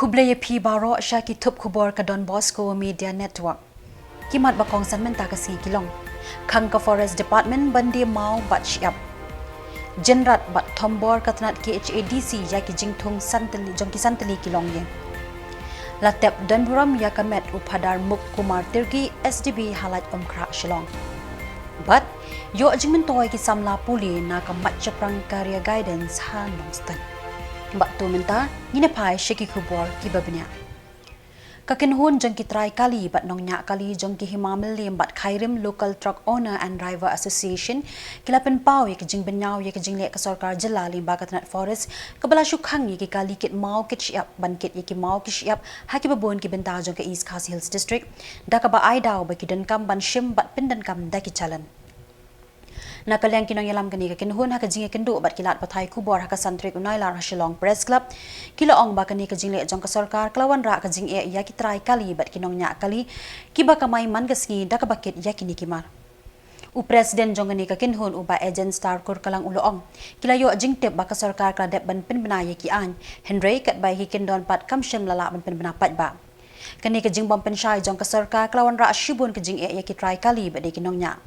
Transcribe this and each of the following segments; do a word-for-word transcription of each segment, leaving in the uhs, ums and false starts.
Khublei ïa phi baroh sha ki thup khubor ka Don Bosco Media Network. Ki mat ba kongsan mynta ka sngi ki long: Khang ka Forest Department ban die maw bad shyiap. Jynrat bad thombor ka tnat K H A D C ïa ki jingthung san tylli, jong ki san tylli ki longïing. La tep don burom ïa ka met u Phadar Muk Kumar Tirgi, S D B ha Laitumkhrah Shillong. Bad ïoh jingmyntoi ki samla pule na ka Mat Shaphrang Career Guidance ha Nongstoiñ. Bad to mynta ngin ïa phai sha ki khubor kiba bniah. Ka kynhun jong ki trai kali bad nongñiah kali jong ki Hima Mylliem bad Khyrim Local Truck Owner and Driver Association ki la pynpaw ïa ki jingbynñiaw ïa ki jingleh ka sorkar jylla lyngba ka tnat Forest, kaba la shu khang ïa ki kali kit maw kit shyiap ban kit ïa ki maw ki shyiap ha kiba bun ki bynta jong ka East Khasi Hills District, da kaba ai daw ba ki donkam ban shim bad pyndonkam da ki challan. Na ka liang ki nongïalam kane ka kynhun ha ka jingïakynduh bad ki lad pathai khubor ha ka san tarik u Nailar ha Shillong Press Club, ki la ong ba kane ka jingleh jong ka sorkar ka la wanrah ka jingeh ïa ki trai kali bad ki nongñiah kali kiba kamai man ka sngi da kaba kit ïa kine ki mar. U President jong kane ka kynhun, u Bah Ejen Star Kurkalang, u la ong, ki la ïoh jingtip ba ka sorkar ka la dep ban pynbna ïa ki aiñ, hynrei katba ïa ki kyndon pat kam shym la lah ban pynbna paidbah. Kane ka jingbym pynshai jong ka sorkar ka la wanrah shibun ka jingeh ïa ki trai kali bad ïa ki nongñiah.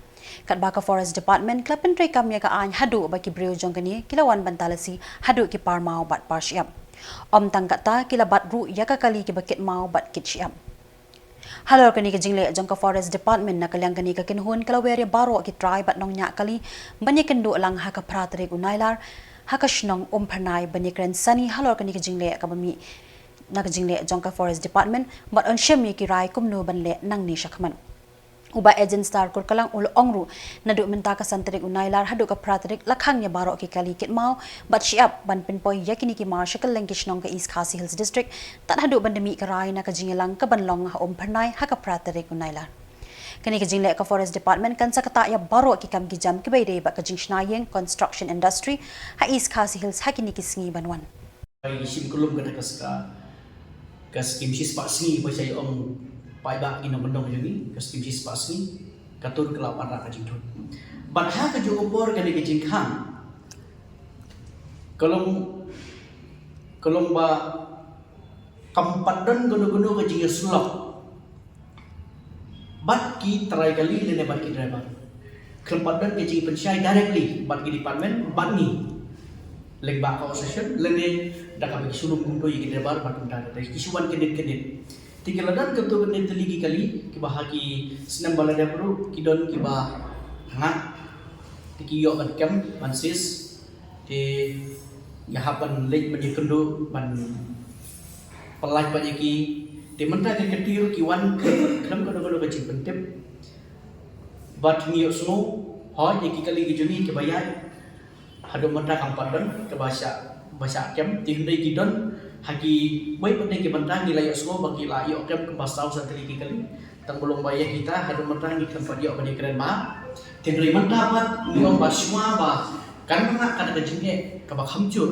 Katba ka Forest Department ka la pyntreikam ïa ka aiñ haduh ba ki briew jong kane ki la wan ban talasi haduh ki par maw bad par shyiap. Ym tang katta, ki la bat ruh ïa ka kali kiba kit maw bad kit shyiap. Halor kane ka jingleh jong ka Forest Department, na ka liang kane ka kynhun ka la wer ïa baroh ki trai bad nongñiah kali ban ïakynduh lang ha ka phra tarik u Nailar ha ka shnong Umphyrnai ban ïakren sani halor kane ka jingleh kaba mih na ka jingleh jong ka Forest Department bad yn shim ïa ki rai kumno ban leh nangne shakhmat. U Bah Ejen Star Kurkalang u la ong ruh, naduh mynta ka san tarik u Nailar haduh ka phra tarik la khang ïa baroh ki kali kit maw bad shyiap ban pynpoi ïa kine ki mar sha kylleng ki shnong ka East Khasi Hills District, tad haduh ban da mih ka rai na ka jingïalang kaban long ha Umphyrnai ha ka phra tarik u Nailar. Kane ka jingleh ka Forest Department kan sa ktah ïa baroh ki kam ki jam kiba ïadei bad ka jingshna ïing, construction industry, ha East Khasi Hills ha kine ki sngi ban wan. Bai shim kulum kata ka ska, ka skim shispah sngi ba shai ong paidbah ki nongkyndong jong ngi, ka skim shispah sngi, ka tur ka la wanrah ka jingthut. Bad ha kajuh ka por kane ka jingkhang ka long, ka long ba kam pat don kano kano ka jingïasyllok bad ki trai kali lane bad ki driver. Khlem pat don ka jingpynshai directly bad ki department bad ngi, lyngba ka association lane da kaba ki shu lum kumto ïa ki driver bad kumta kata ki shu wan kyndit kyndit. Te ki la don kumto kyndit tylli ki kali kiba ha ki snem ba la dep ruh ki don kiba ngat, te ki ïoh ban kem ban seize. Te nga hap ban leit ban ïakynduh ban pynlait pat ïa ki. Te mynta ka kti ruh ki wan khlem kano kano ka jingpyntip. Bad ngi ïohsngew, hooid, ïa ki kali ki jong ngi kiba ïaid haduh mynta kam pat don kaba shah, ba shah kem. Te hynrei ki don ha kiwei pat de ki bynta ngi la ïohsngew ba ki la ïoh kem kumba saw san tylli ki kali. Tang ba long ba ïa kita haduh mynta ngi khlem pat ïoh ban ïakren bha. Te hynrei mynta pat ngi ong ba shuwa ba kan wanrah kata ka jingeh kaba kham jur,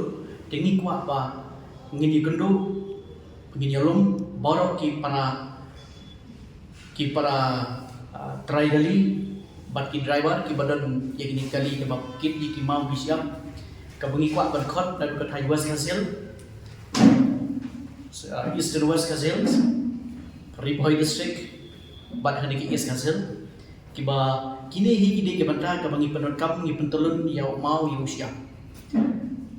te ngi kwah ba ngin ïakynduh, ngin ïalum baroh ki para, ki para, ah, trai kali bad ki driver kiba don ïa kine ki kali kiba kit ïa ki maw ki shyiap, kaba ngi kwah ban khot naduh ka thaiñ West Khasi Hills, ah, Eastern West Khasi Hills, Ri Bhoi District bad hangne ka East Khasi Hills. Kiba kine hi ki dei ki bynta kaba ngi pyndonkam, ngi pyntyllun ïa u maw ïa u shyiap.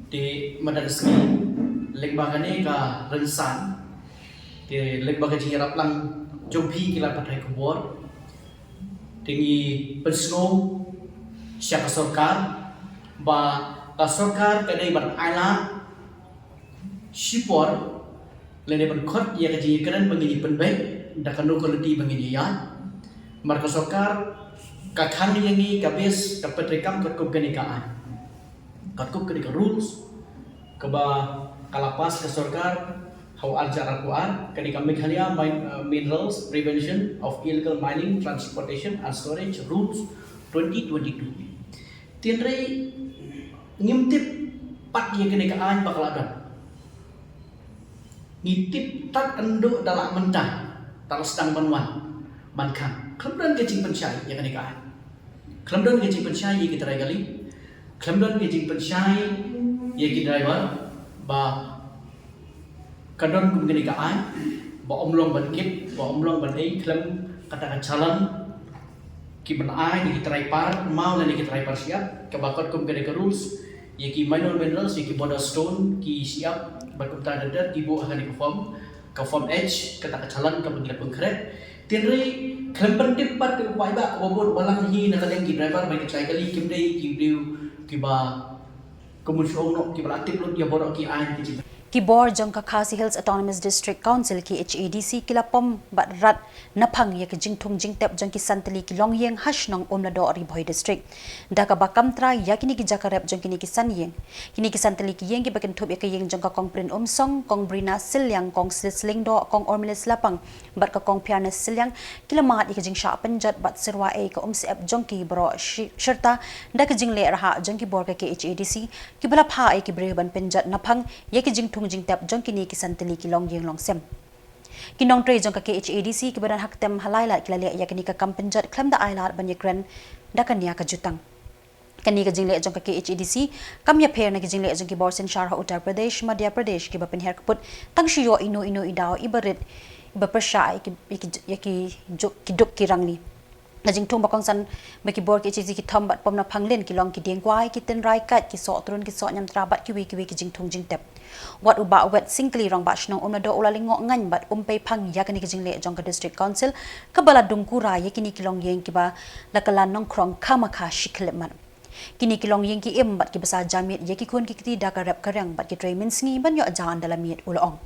Te mynta ka sngi lyngba kane ka rynsan, te lyngba ka jingïarap lang jong phi ki lad pathai khubor, te ngi pynsngew sha ka sorkar ba ka sorkar ka dei ban ailad shipor lane ban khot ïa ka jingïakren ba ngin ïa pynbeit da kano ka lynti ba ngin ïa ïaid. Namar ka sorkar ka khang ïa ngi, ka base, ka pyntreikam katkum kane ka aiñ, katkum kane ka rules kaba ka la pass ka sorkar ha u arhajar arphew ar, kane ka Meghalaya Min-, uh, Minerals Prevention of Illegal Mining, Transportation and Storage Rules twenty twenty-two. Te hynrei ngim tip pat ïa kane ka aiñ ba ka la don. Ngi tip tad haduh da la mynta, da la sdang ban wan ban khang. Khlem don ka jingpynshai ïa kane ka aiñ. Khlem don ka jingpynshai ïa ki trai kali. Khlem don ka jingpynshai ïa ki driver ba Ka don kum kane ka aiñ ba ym long ban kit, ba ym long ban dei khlem kata ka challan ki ban ai na ki trai par maw lane ki trai par shyiap, kaba kot kum kane ka rules ïa ki minor minerals, ïa ki border stone, ki shyiap bad kumta ter ter ki buh ha kane ka form, ka form H, kata ka challan kaba ngi la pynkhreh. Tynrai khlem pyntip pat te u paidbah uba bud uba lang hi na ka liang ki driver bad ki trai kali, kim dei ki briew kiba ka mun shu ong noh kiba la tip lut ïa baroh ki aiñ ki jingthoh. Ki bor jong ka Khasi Hills Autonomous District Council, K H A D C, ki la pom bad rat naphang ïa ka jingthung jingtep jong ki san tylli ki longïing ha shnong Umladoh, Ri Bhoi District, da kaba kam trai ïa kine ki jaka rep jong kine ki san ïing. Kine ki san tylli ki ïing kiba kynthup ïa ka ïing jong ka Kong Prin Umsong, Kong Brina Sylliang, Kong Slis Lyngdoh, Kong Ormilis Lapang bad ka Kong Phiarnes Sylliang, ki la mad ïa ka jingshah pynjot bad syrwa ei ka umsyep jong ki baroh shi-, shirta da ka jingleh rahah jong ki bor ka K H A D C, kiba la phah ïa ki briew ban pynjot naphang ïa ka jingthung jingtep jong kine ki san tylli ki longïing longsem. Ki nongtrei jong ka K H A D C kiba don ha ka tem ha Laitlad ki la leh ïa kane ka kam pynjot khlem da ai lad ban ïakren da kane ka jutang. Kane ka jingleh jong ka K H A D C kam ïapher na ki jingleh jong ki bor synshar ha Uttar Pradesh, Madhya Pradesh, kiba pynher kput tang shu ïoh ino ino i daw iba rit, iba pyrshah ïa ki, ïa ki, ïa ki juk, ki duk ki rangli. Ka jingthung ba kongsan ba ki bor K H A D C ki thom bad pom naphang lin ki long ki dieng kwai, ki tynrai kait, ki soh trun, ki soh ñiamtra bad kiwei kiwei ki jingthung jingtep. Wat u Bah Wet Syngkli, Rangbah Shnong Umladoh, u la lyngngoh ngaiñ bad um pei phang ïa kane ka jingleh jong ka District Council kaba la dung kura ïa kine ki longïing kiba la kylla nongkhrong khamkha shi khyllipmat. Kine ki longïing ki im bad kiba sa ja miet ïa ki khun ki kti da ka rep ka riang bad ki trei mynsngi ban ïoh ja ynda la miet, u la ong.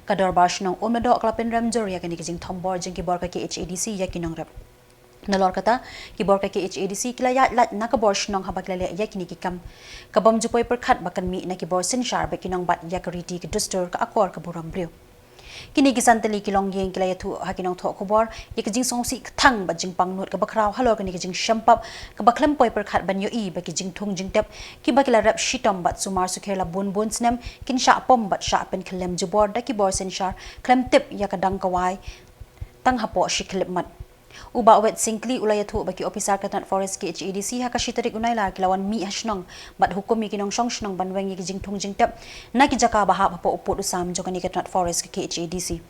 Ka Dorbar Shnong Umladoh ka la pynrem jur ïa kane ka jingthom bor jong ki bor ka K H A D C ïa ki nongrep. Nalor kata, ki bor ka K H A D C ki la ïaid lait na ka bor shnong haba ki la leh ïa kine ki kam. Ka bym ju poi pyrkhat ba kan mih na ki bor synshar bad ki nongbat ïa ka riti ka dustur, ka akor ka burom briew. Kine ki san tylli ki longïing ki la ïathuh ha ki nongthoh khubor ïa ka jingsngewsih kthang bad jingpang nud kaba khraw halor kane ka jingshempap kaba khlem poi pyrkhat ban ïohi ba ki jingthung jingtep kiba ki la rep shitom bad sumar sukher la bun bun snem kin shah pom bad shah pynkhyllem jubor da ki bor synshar khlem tip ïa ka dang kawei tang hapoh shi khyllipmat. U Bah Wet Syngkli u la ïathuh ba ki ophisar ka tnat Forest K H A D C ha ka shi tarik u Nailar ki la wan mih ha shnong bad hukum ïa ki nongshong shnong ban weng ïa ki jingthung jingtep na ki jaka ba hap hapoh u pud u sam jong kane ka tnat Forest ka K H A D C.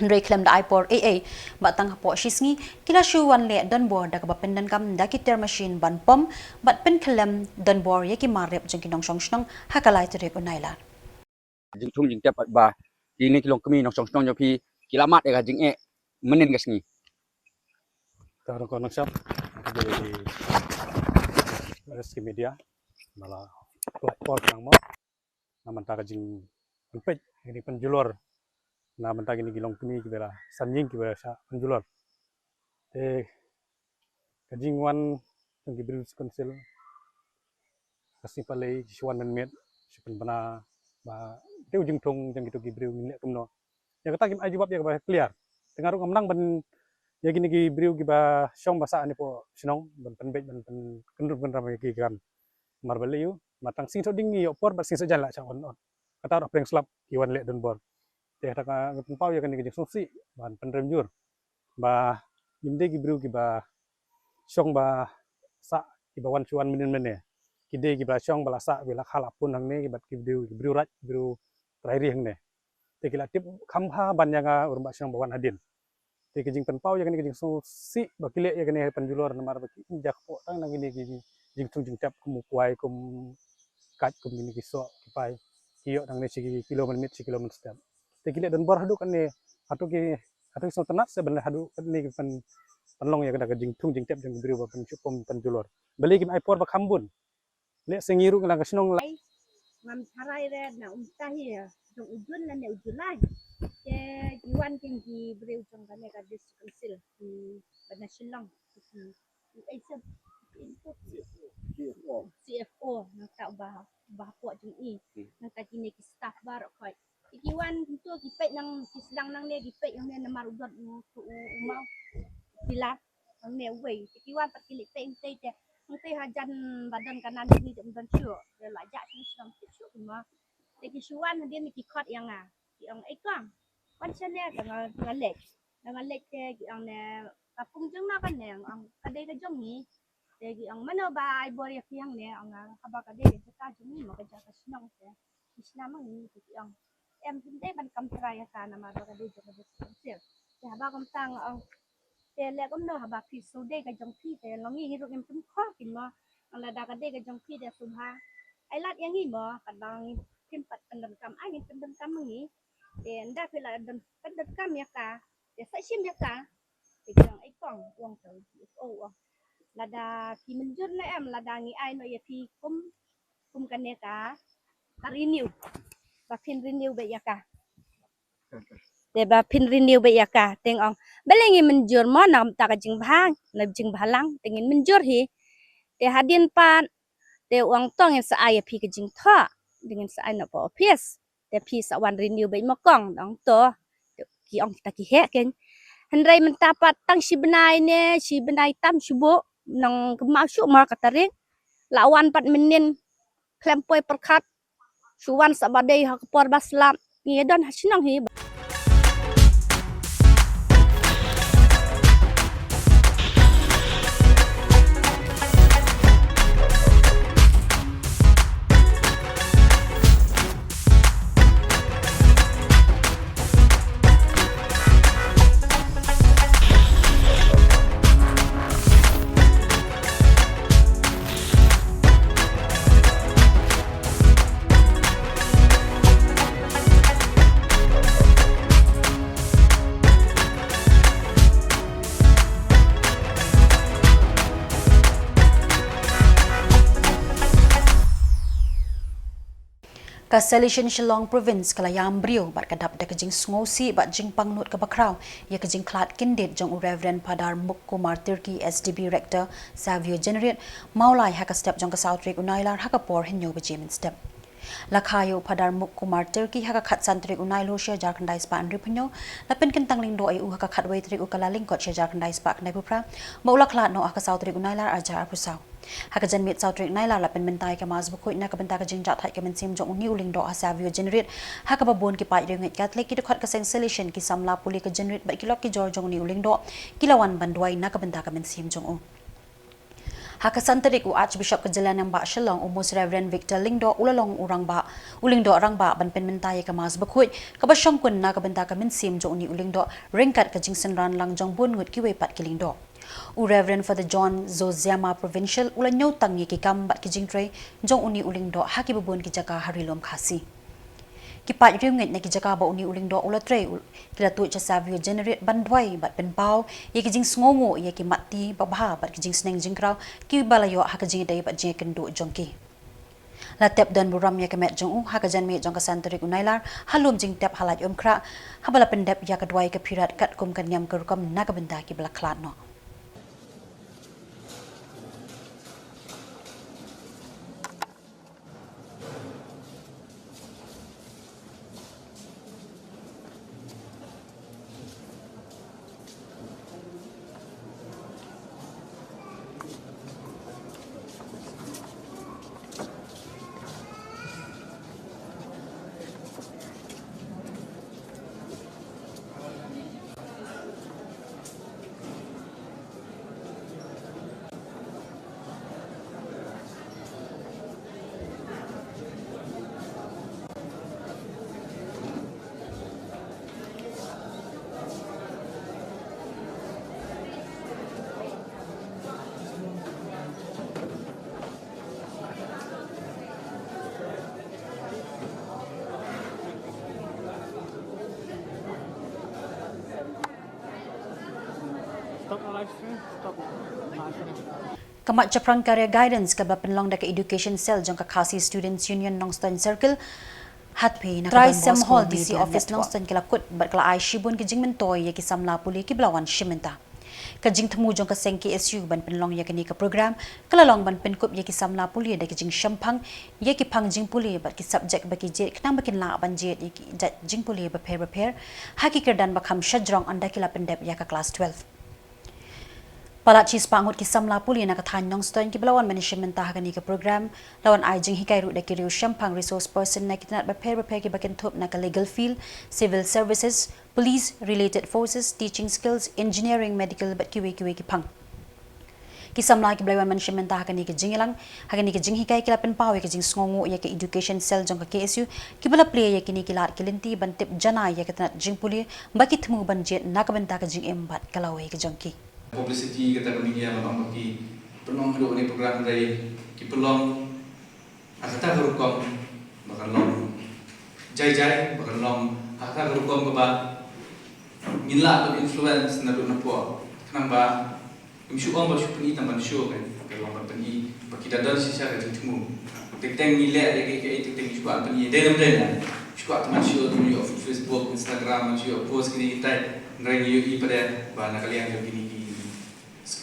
Hynrei khlem da ai por ei ei bad tang hapoh shi sngi ki la shu wan leh donbor da kaba pyndonkam da ki tiar mashin ban pom bad pynkhyllem donbor ïa ki mar rep jong ki nongshong shnong ha ka lai tarik u Nailar. Jingthung jingtep ba kine ki longkmie nongshong shnong jong phi ki la mad ïa ka jingeh mynnin ka sngi. Ka rong ko nongshap, ka dei di Rescue Media, ba la pynlait por nang mo na mynta ka jingpynpeit, kine pynjulor na mynta kine ki longkmie kiba la san ïing kiba shah pynjulor. Te ka jingwan jong ki briew District Council ka sngi Palei ki shu wan mynmiet shu pynbna ba te u jingthung jong kito ki briew ngin leh kumno. Ïa kata kim ai jubab ïa kaba clear. Te nga ruh ngam nang ban ïa kine ki briew kiba shong ba sah ne poh shnong ban pynbeit ban pynkyndrum kyndram ïa ki kam. Mar ba lei ïa u, ma tang sngi thoh ding ngi ïoh por bad sngi thoh jan la shah wan ot. Kata ruh pyrshang slap ki wan leh donbor. Te kata ka nga pynpaw ïa kane ka jingsngewsih ban pynrem jur ba ngim dei ki briew kiba shong ba sah kiba wan shu wan mynnin mynne. Ki dei kiba shong ba la sah, ba la kha la pun hangne, ki bad ki briew, ki briew raid, ki briew trai ri hangne. Te ki la tip kham bha ban ïa nga u rangbah shnong ba wan hadien. Te ki jingpynpaw ïa kane ki jingsngewsih ba ki leh ïa kane pynjulor namar ba ki im ja kpoh tang na kine ki jingthung jingtep kum u kwai, kum kait, kum kine ki soh ki pai. Ki ïoh nangne shi kilo mynmiet, shi kilo mynstep. Te ki leh donbor haduh kane, haduh ki, haduh ki sngewtynnat se ban leh haduh kane ki pyn, pynlong ïa kane ka jingthung jingtep jong ki briew ba pynshitom pynjulor. Balei kim ai por ba kham bun. Leh se ngi ruh ngi la ka shnong la. Ngam tharai re na um tahi jong u Jun lane u July. Te ki wan kin ki briew jong kane ka District Council ki ba na Shillong. Ki, ki, ki, C F O, C F O, nangta uba, uba hapoh jong i, nangta kine ki staff baroh khoit. Te ki wan kumto ki peit nang, ki sdang nangne ki peit nangne namar u dot u, u, u maw. Pilar nangne uwei. Te ki wan pat ki leit peit nangtei te. Nangtei hajan ba don ka nan jong ngi te ym don shuh. Te la jah shuh shuh ki ma. Te ki shu wan hadien ki khot ïa nga. Ki ong, "Ei kong, wan shane," te nga, nga leit. Te nga leit te ki ong ne, "Ka pung jong no kane?" Nga ong, "Ka dei ka jong ngi." Te ki ong, "Mano ba ai bor ïa phi hangne?" Nga ong, "Haba ka dei ka jaka jong ngi, ma ka jaka shnong te. Ki shna ma ngi," te ki ong. Em kim dei ban kam trai ïa ka namar ba ka dei jong ka district council. Te haba kumta nga ong, te leh kumno haba phi shu dei ka jong phi, te long ngi ruh ngim pynkhor kin mo. Ong lada ka dei ka jong phi te shu bha ai lad ïa ngi mo, katba ngi phim pat pyndonkam ai ngin pyndonkam ma ngi. Te ynda phi la don pyndonkam ïa ka, te sa shim ïa ka. Te ki ong, "Ei kong," u ong, "to, o, o, lada phi mynjur ne em, lada ngi ai noh ïa phi kum, kum kane ka, ka renew. Ba phin renew beit ïa ka." Te ba phin renew beit ïa ka, te nga ong, "Balei ngi mynjur mo, na ka bynta ka jingbha, na jingbhalang, te ngin mynjur hi." Te hadien pat, te u ong, "To ngin sa ai ïa phi ka jingthoh, te ngin sa ai noh pa office. Te phi sa wan renew beit mo kong," ong to. Te ki ong kita ki heh kein. Hynrei mynta pat tang shi bnai ne, shi bnai tam shu buh, nang kynmaw shuh mo ka tarik. La wan pat mynnin khlem poi pyrkhat. Shu wan sa ba dei ha ka por ba slap. Ngi don ha shnong hi. Ka Salesian Shillong Province ka la ïam briew bad ka dap da ka jingsngewsih bad jingpangnud kaba khraw ïa ka jingkhlad kyndit jong u Reverend Phadar Mukkumar Tirkey, S D B Rector, Savio Jenerit, Mawlai ha ka step jong ka saw tarik u Nailar ha ka por hynñiew baje mynstep. La kha ïa u Phadar Mukkumar Tirkey ha ka khatsan tarik u Nailar shi hajar khyndai spah hynriewphew hynñiew, la pynkyntang lyngdoh ïa u ha ka khatwei tarik u Kyllalyngkot shi hajar khyndai spah khyndaiphew phra, bad u la khlad noh ha ka saw tarik u Nailar arhajar arphew saw. Ha ka janmiet saw tarik Nailar la pynmynta ïa ka Mass Bakhuid na ka bynta ka jingjahthait ka mynsiem jong une u lyngdoh ha Savio Jenerit, ha kaba bun ki paid riewngeit Katholik, ki dkhot ka seng Salesian, ki samla pule ka Jenerit bad ki lok ki jor jong une u lyngdoh ki la wan ban duwai na ka bynta ka mynsiem jong u. Ha ka san tarik u Archbishop ka jylla Nongbah Shillong, u Most Reverend Victor Lyngdoh, u la long u rangbah, u lyngdoh rangbah ban pynmynta ïa ka Mass Bakhuid kaba shongkun na ka bynta ka mynsiem jong une u lyngdoh ryngkat ka jingsynran lang jong bun ngut kiwei pat ki lyngdoh. U Reverend Father John Zoziama, Provincial, u la ñiewtang ïa ki kam bad ki jingtrei jong une u lyngdoh ha kiba bun ki jaka ha Ri Lum Khasi. Ki paid riewngeit na ki jaka ba une u lyngdoh u la trei u, ki la tuid sha Savio Jenerit ban duwai bad pynpaw ïa ki jingsngewnguh ïa ki mat ti babha bad ki jingsneng jingkraw kiba la ïoh ha ka jingïadei bad jingïakynduh jong ki. La tep don burom ïa ka met jong u ha ka janmiet jong ka san tarik u Nailar ha lum jingtep ha Laitumkhrah, haba la pyndep ïa ka duwai ka phirat katkum ka niam ka rukom na ka bynta kiba la khlad noh. Stop the live stream. Stop. Ka mat shaphrang Career Guidance kaba pynlong da ka Education Cell jong ka Khasi Students Union Nongstoiñ Circle, Hatphe na ka Trai Don Sem Bosco Hall, D C Media Office Network. Nongstoiñ ka la kut bad ka la ai shibun ki jingmyntoi ïa ki samla pule kiba la wan shim bynta. Ka jingthmu jong ka seng K S U ban pynlong ïa kane ka program ka la long ban pynkup ïa ki samla pule da ki jingshemphang ïa ki phang jingpule bad ki subject ba ki jied khnang ba kin lah ban jied ïa ki jait jingpule bapher bapher ha ki kyrdan ba kham shajrong ynda ki la pyndep ïa ka klas twelve. Palat shispah ngut ki samla pule na ka thaiñ Nongstoiñ kiba la wan ban shim bynta ha kane ka program, la wan ai jinghikai ruh da ki riewshemphang resource person na ki tnat bapher bapher kiba kynthup na ka legal field, civil services, police, related forces, teaching skills, engineering, medical bad kiwei kiwei ki phang. Ki samla kiba la wan ban shim bynta ha kane ka jingïalang, ha kane ka jinghikai ki la pynpaw ïa ka jingsngewnguh ïa ka education cell jong ka K S U, kiba la plie ïa kine ki lad ki lynti ban tip janai ïa ka tnat jingpule, ba ki thmu ban jied na ka bynta ka jingim bad ka lawei ka jong ki. Publicity kata ka media ban ong ba ki pynlong haduh kane program, hynrei ki pynlong ha kata ka rukom ba kan long jai jai, ba kan long ha kata ka rukom kaba ngin lah ban influence naduh napoh. Khnang ba ngim shu ong ba shu pyni tang ban show, kan, ka long ban pyni ba ki da don shisha ka jingthmu. Teng teng ngi leh ïa kiei kiei, teng teng ngi shu kwah pyni. Dei ne ym dei, na shu kwah tang ban show, tang ban ïoh Facebook, Instagram, ban shu ïoh post kine kitai. Hynrei ngi ïohi pat de ba na ka liang jong kine ki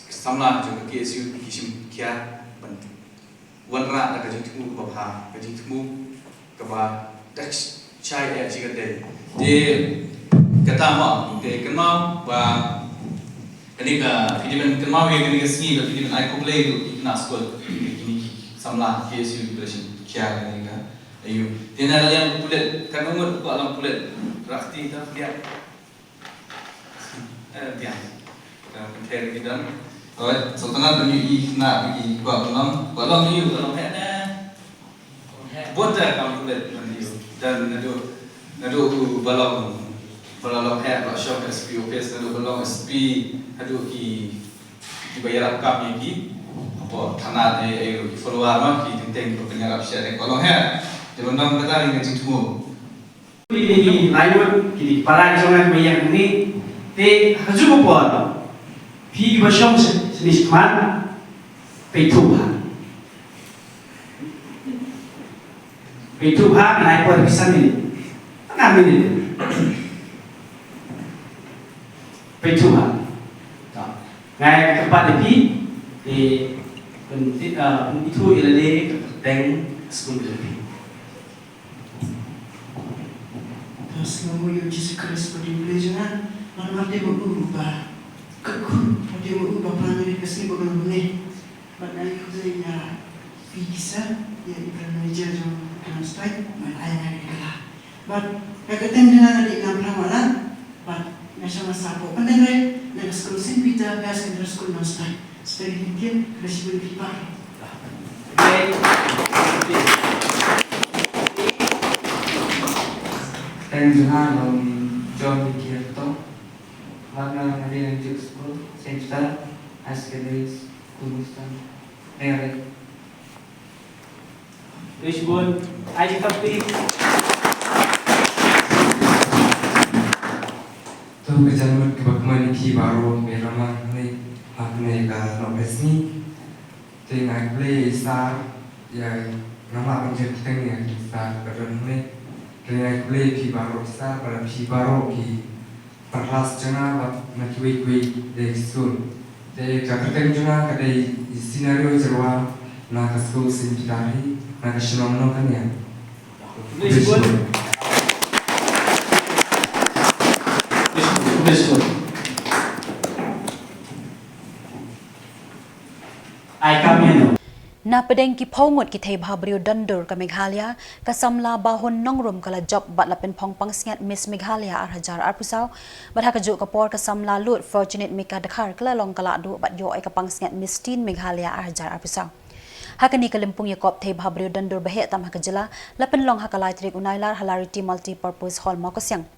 samla jong ka K S U ki shim khia ban wanrah da ka jingthmu kaba bha, ka jingthmu kaba da shai eh shi kata. Te kata mo, te kynmaw ba kane ka, phi dei ban kynmaw ïa kane ka sngi, ba phi dei ban ai khublei ruh ïa ki khynnah skul, ïa kine ki samla K S U kiba la shim khia kane ka aïu. Te na ka liang pulit, katno ngut ba la pulit, rakti ta phi ïa. Eh, biang. Ka pynthei ki don. Alright, so tang ban ïohi khynnah ba ki kwah ban long, kwah long aïu, kwah long heh ne? Bun te kam pulit ban ïohi. Dan naduh, naduh u ba long, ba la long heh, ba la shong S P office, naduh ba long S P, naduh ki, kiba ïarap kam ïa ki, hapoh thana, eh, eh, ki follower ma, ki teng teng kiba pynïarap shisha, kwah long heh. Te ban long kata ka jingthmu. Kine ki laingut, kine ki para ki jong nga kiba ïeng hangne. Te ha kajuh ka por, phi kiba shong shane shakhmat, peit thuh bha. Peit thuh bha, ngan ai por ïa phi san minit. Tang minit. Peit thuh bha. Nga ai kyrpad ïa phi, te pyn, ah, pynithuh ïa lade ka kyrteng skul jong phi. Ka sngewnguh ïa u Jisu Khrist Bahaduh Blei jong nga, namar te ma u ba kyrkhu, te ma u ba plan ïa ka sngi ba ka long ne. Bad nga ai khublei ïa phi Lisa, ïa i brand manager jong ka Nongstoiñ, bad ai nga ïa ka la. Bad ka kyrteng jong nga ka dei Namphra Mahlan, bad nga shong ha Sahpoh. Pyndengrei na ka skul Saint Peter Higher Secondary School Nongstoiñ. Stay tuned, ka dei shibun phi baroh. Teng jong nga long John Mikier Tong. Lak na nga dei ngan juk skul Saint Peter High Secondary School Nongstoiñ. Teng re. Khublei shibun, ai ka phi. To ka janmiet kaba kmen ïa phi baroh, me lama ne, ha kane ka nohpeit sngi. Te nga ai khublei ïa i sir, ïa nga ma ban jin teng ïa i sir ba don ne. Te nga ai khublei ïa phi baroh sir, bad ïa phi baroh ki para klas jong nga bad na kiwei kiwei de ki skul. Te ka kyrteng jong nga ka dei i Scenario Jyrwa na ka skul Saint Peter hi na ka shnong Nongkynnia. Khublei shibun. Khublei shibun. Ai kam ïa no. Na pdeng ki phew ngut ki thei bhabriew dondur ka Meghalaya, ka samla Bahun Nongrum ka la jop bad la pynphong pangsngiat Miss Meghalaya ar hajar arphew saw, bad ha kajuh ka por ka samla Lut Fortunate Mika Dkhar ka la long ka lahduh bad ïoh ïa ka pangsngiat Miss Teen Meghalaya ar hajar arphew saw. Ha kane ka lympung ïakob thei bhabriew dondur ba heh tam ha ka jylla, la pynlong ha ka lai tarik u Nailar ha Lariti Multipurpose Hall Mawkasiang.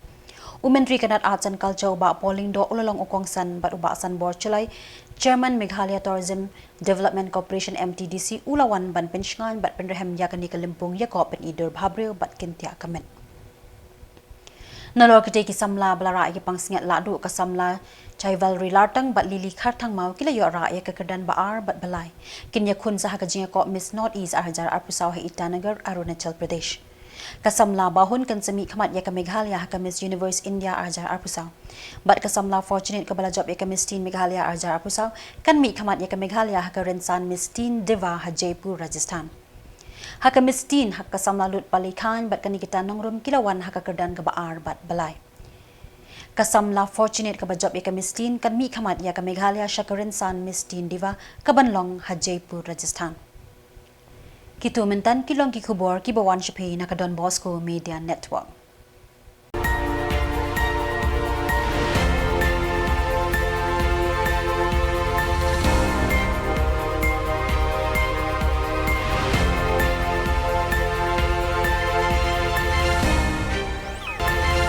U Myntri ka tnat Arts and Culture u Bah Paul Lyngdoh u la long u kongsan bad u Bah Sanbor Shullai, Chairman Meghalaya Tourism Development Corporation, M T D C, u la wan ban pynshngaiñ bad pynrhem ïa kane ka lympung ïakob pyni dur bhabriew bad kyntiah ka met. Nalor kitei ki samla ba la rah ïa ki pangsngiat lahduh ka samla Chaivalry Lartang bad Lily Kharthangmaw ki la ïoh rah ïa ka kyrdan ba ar bad ba lai. Kin ïakhun sa ha ka jingïakob Miss North East ar hajar arphew saw ha Itanagar, Arunachal Pradesh. Ka samla Bahun kan sa mihkhmat ïa ka Meghalaya ha ka Miss Universe India ar hajar arphew saw. Bad ka samla Fortunate kaba la jop ïa ka Miss Teen Meghalaya ar hajar arphew saw kan mihkhmat ïa ka Meghalaya ha ka rynsan Miss Teen Diva ha Jaipur, Rajasthan. Ha ka Miss Teen, ha ka samla Lut Pali Khan bad ka Nikita Nongrum ki la wan ha ka kyrdan kaba ar bad ba lai. Ka samla Fortunate kaba jop ïa ka Miss Teen kan mihkhmat ïa ka Meghalaya sha ka rynsan Miss Teen Diva kaban long ha Jaipur, Rajasthan. Kito mynta ki long ki khubor kiba wan sha phi na ka Don Bosco Media Network.